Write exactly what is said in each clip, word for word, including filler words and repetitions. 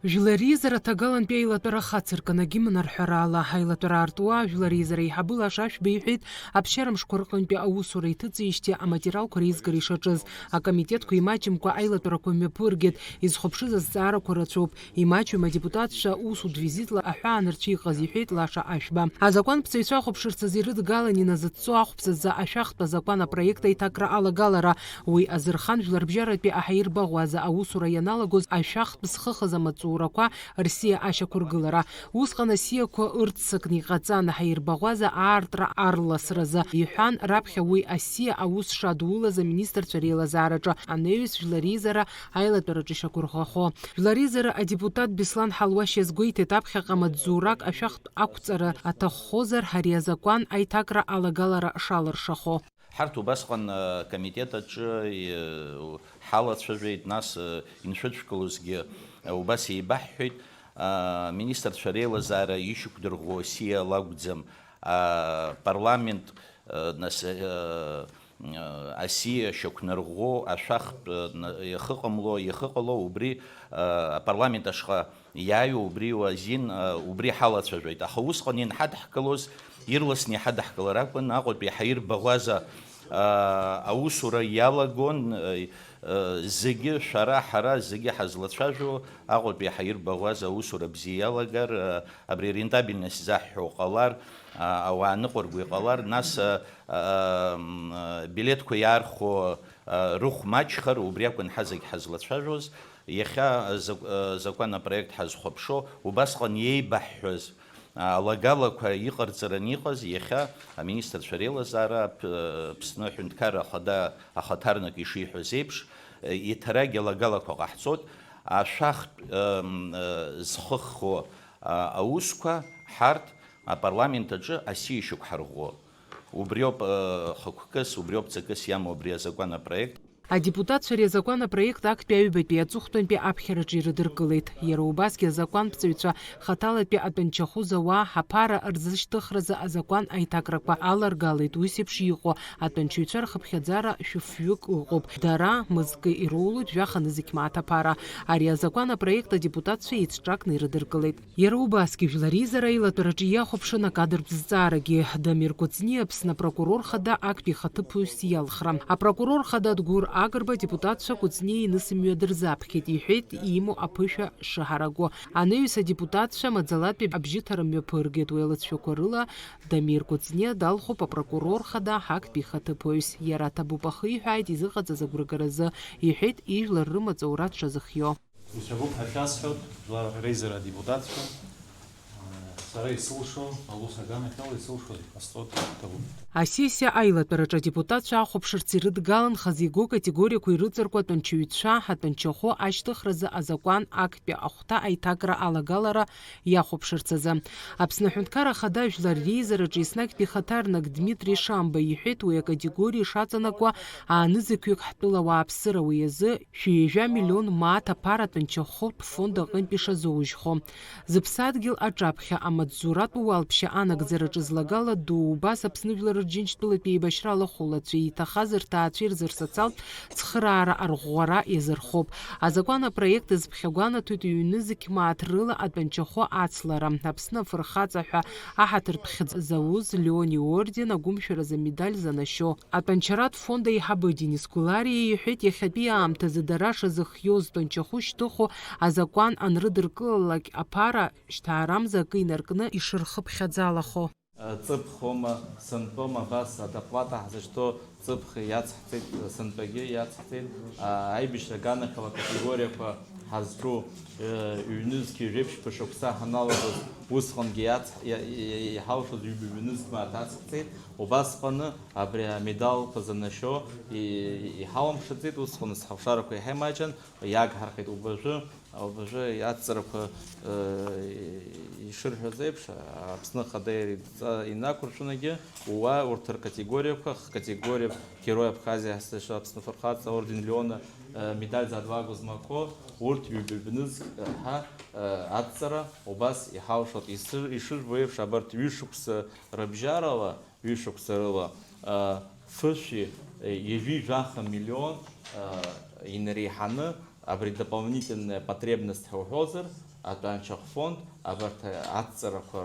Жәлар реизара ҭагалантәи аилатәара хацыркын, агимн арҳәара ала. Аилатәара аартуа, Жәлар реизара аиҳабы Лаша Ашәба иҳәеит, аԥсшьара мшқәа рҟынтәи аусура иҭыҵижьҭеи аматериалқәа реизгара ишаҿыз. Акомитетқәа имаҷымкәа аилатәарақәа мҩаԥыргеит, изхәаԥшыз азҵаарақәа рацәоуп. Имаҷҩым адепутатцәа усутә визитла аҳәаанырцә иҟаз, иҳәеит Лаша Ашәба. Азакәанԥҵаҩцәа ахәаԥшырц азы ирыдгалан иназыҵҵо ахәԥса зза ашәахтә азакәан апроект аиҭакра алагалара. Уи азырхан жәларбжьаратәи аҳаирбаӷәаза аусура ианалагоз ашәахтә зхыхыз амаҵзурақәа рсиа ашьақәыргылара. Усҟан асиақәа ырццакны иҟаҵан, аҳаирбаӷәаза аартра арласразы, иҳәан, раԥхьа уи асиа аус шадулаз аминистрцәа реилазаараҿы анеҩс Жәлар реизара аилатәараҿы ишьақәырӷәӷәахо. Жәлар реизара адепутат Беслан Ҳалуашь иазгәеиҭеит, аԥхьаҟа маҵзурак ашәахтә ақәҵара аҭаххозар, ари азакәан аиҭакра алагалара шалыршахо. Ҳарҭ убасҟан, э, акомитет аҿы, э, ҳалацәажәеит, нас, э, иншәыдшәкылозгьы, э, убас еибаҳҳәеит, э, аминистрцәа реилазаара ишьақәдырӷәӷәо асиа лакәӡам, апарламент, э, нас, э, э, асиа шьақәнарӷәӷәо ашәахтә, э, на-, иахыҟамло, иахыҟало убри, э, апарламент ашҟа иааиуа убри азин, э, убри ҳалацәажәеит. Аха усҟан ианҳадаҳкылоз, ирласны иҳадаҳкылар акәын, Аҟәатәи ҳаирбаӷәаза, э, аусура иалагон, э, э, зегьы, шәара, ҳара зегьы ҳазлацәажәо, Аҟәатәи ҳаирбаӷәаза аусура бзиа иалагар, э, абри арентабельность заҳҳәо ҟалар, а, ауаа ныҟәырго иҟалар, нас, а, а, м, а, билеҭқәа иаархәо, а, рыхә маҷхар, убри акәын ҳазегь ҳазлацәажәоз. Иахьа, а, зак-, а, закәан апроект ҳазхәаԥшо, убасҟан иеибаҳҳәаз, а, алагалақәа иҟарҵараны иҟаз, иахьа аминистрцәа реилазаара, П-, а, Аԥсны аҳәынҭқарра ахада ахаҭарнак ишиҳәаз еиԥш, а, еиҭарагь алагалақәа ҟаҳҵоит. Ашәахтә, ам, а, зхыххо, а, аусқәа ҳарҭ апарламент аҿы асиа ишьақәҳарӷәӷәо. Убриоуп, э, хықәкыс, убриоуп ҵакыс иамоу абри азакәан апроект. Адепутатцәа ари азакәан апроект актәи аҩбатәи аҵыхәтәантәи аԥхьараҿы ирыдыркылеит. Иара убасгьы азакәанԥҵаҩцәа хаҭалатәи атәанчахәы зауа аԥара рзышьҭыхразы азакәан аиҭакрақәа аларгалеит. Ус еиԥш иҟоу атәанчаҩцәа рхыԥхьаӡара шәыфҩык ыҟоуп. Дара мызкы ироулоит жәаха нызқь мааҭ аԥара. Ари азакәан апроект адепутатцәа еицҿакны ирыдыркылеит. Иара убасгьы Жәлар реизара аилатәараҿы иахәаԥшын акадртә зҵаарагьы, Дамир Кәыҵниа Аԥсны апрокурор хада актәи ихаҭыԥуаҩс иалхра. Апрокурор хада Дгәыр Агрба адепутатцәа Кәыҵниа инысымҩа дырзаԥхьеит, иҳәеит, имоу аԥышәа шыҳараго. Анаҩс адепутатцәа маӡалатәи абжьыҭара мҩаԥыргеит, уи алыҵшәақәа рыла Дамир Кәыҵниа далхуп апрокурор хада актәи ихаҭыԥуаҩс. Иара аҭабуп ахиҳәааит изыҟаҵаз агәрагаразы, иҳәеит, ижәлар рымаҵ аура дшазыхио. Ишәагәыԥ ҳәа шәасҳәап, Жәлар реизара адепутатцәа, сара исылшо, аус аганахьала исылшо зегь ҟасҵоит, ҭабуп. Асессиа аилатәараҿы адепутатцәа ахәаԥшырц ирыдгалан хазы игоу категориақәа ирыҵаркуа атәанчаҩцәа атәанчахәы ашьҭыхразы азакәан актәи ахәҭа аиҭакра алагалара иахәаԥшырц азы. Аԥсны Аҳәынҭқарра Ахада Жәлар реизараҿы еснагьтәи ихаҭарнак Дмитри Шамба иҳәеит, уи акатегориа ишаҵанакуа аанызқьҩык ҳтәыла ауааԥсыра уи азы шәи ҩажәа миллион мааҭ аԥара атәанчахәтә фонд аҟынтә ишазоужьхо. Зыԥсадгьыл аҿаԥхьа амаҵзуратә уалԥшьа анагӡараҿы злагала ду убас Аԥсны Жәлар Рџьынџьтәылатәи еибашьра алахәылацәеи иҭахаз рҭаацәеи рзы рсоциалтә цхыраара арӷәӷәара иазырхоуп. Азакәан апроект азԥхьагәанаҭоит ҩ-нызқь мааҭ рыла атәанчахәы ацлара, Аԥсны афырхаҵа ҳәа аҳаҭыртә хьӡ зауз Леон иорден агәымшәаразы амедаль занашьо. Атәанчаратә фонд аиҳабы Денис Гәлариа иҳәеит, иахьатәи аамҭазы дара шазыхиоз тәанчахәы шьҭыху азакәан анрыдыркылалак аԥара шьҭаарамза акы инаркны ишырхыԥхьаӡалахо. Ҵыԥхома, сынтәома, абас адоплата ҳзышьҭоу ҵыԥх иацҳҵеит, сынтәагьы иацҳҵеит, аибашьра аганахьала акатегориақәа ҳазҿу, ҩнызқьи жәеиԥшьба шықәса ҳаналагоз, усҟангьы иац-, иа-, иа-, иҳалшоз ҩба-ҩнызқь мааҭ ацҳҵеит. Убасҟаны абри амедалқәа занашьо и-, иҳалымшаӡеит, усҟан зҳалшарақәа иаҳа имаҷын, иагҳархеит убажәы, убажәы иацҵарақәа, э, ишырҳәаз еиԥш, Аԥсны Ахада идҵа инақәыршәанагьы, уа урҭ ркатегориақәа, хкатегориа Герой Абхазиа ҳәа Аԥсны Афырхаҵа орден Леона, э, медаль за отвагу змақәо, урҭ ҩба-ҩнызқь ҳәа, э, адҵара убас иҳалшоит. Ишыр-, ишырбо еиԥш, абарҭ ҩышықәса рыбжьарала, ҩышықәса рыла, а, фышәи, э, ҩажәи жәаха миллион, а, инареиҳаны абри дополнительная потребность ҳәа уҳәозар, Атәанчахә фонд абарҭ аҭҵарақәа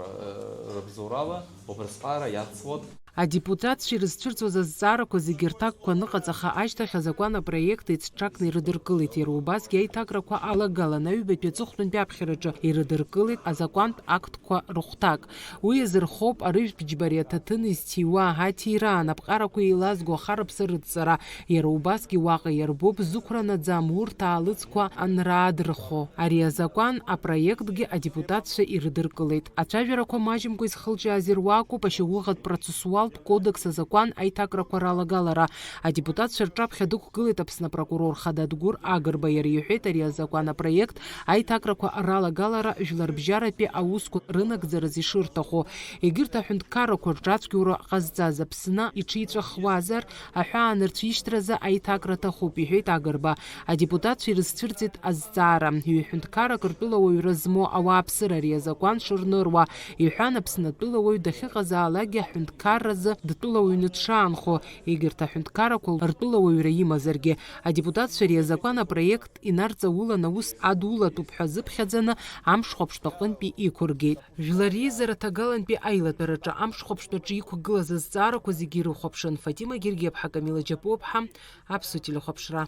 рыбзоурала убрысҟара иацлон. Адепутатцәа ирызцәырҵуаз азҵаарақәа зегьы рҭакқәа аныҟаҵаха ашьҭахь азакәан апроект еицҿакны ирыдыркылеит, иара убасгьы аиҭакрақәа алагалан аҩбатәи аҵыхәтәантәи аԥхьараҿы ирыдыркылеит азакәантә актқәа рыхәҭак. Уи иазырхоуп арыжәтә џьбари аҭаҭын изҭиуа, аҭира, анапҟьарақәа еилазго ахараԥса рыдҵара, иара убасгьы уаҟа иарбоуп зықәра наӡам урҭ аалыҵқәа анраадырхо. Ари азакәан апроектгьы адепутатцәа ирыдыркылеит. Ацәажәарақәа маҷымкәа изхылҿиааз ируакуп ашьауӷатә процессуалтә кодекс азакәан аиҭакрақәа ралагалара. Адепутатцәа рҿаԥхьа дықәгылеит Аԥсны апрокурор хада Дгәыр Агрба. Иара иҳәеит ари азакәан апроект аиҭакрақәа ралагалара жәларбжьаратәи аусқәа рынагӡараз ишырҭаху. Егьырҭ аҳәынҭқаррақәа рҿацәгьоура ҟазҵаз Аԥсны иҽиҵәахуазар, аҳәаанырцә ишьҭразы аиҭакра аҭахуп, иҳәеит Агрба. Адепутатцәа ирызцәырҵит азҵаара. Ҩ-ҳәынҭқаррак ртәылауаҩра змоу ауааԥсыра ари азакәан шырныруа, иҳәан, Аԥсны атәылауаҩ дахьыҟазаалакгьы аҳәынҭқарразы дтәылауаҩны дшаанхо, егьырҭ аҳәынҭқаррақәа ртәылауаҩра имазаргьы. Адепутатцәа ари азакәан апроект инарҵаулан аус адулатәуп ҳәа азыԥхьаӡаны амшхәаԥштә аҟынтәи иқәыргеит. Жәлар реизара ҭагалантәи аилатәараҿы амшхәаԥштә аҿы иқәгылаз азҵаарақәа зегьы ирыхәаԥшын Фатима Гергиаԥҳа, Камила Џьапуаԥҳа, Аԥсуа телехәаԥшра.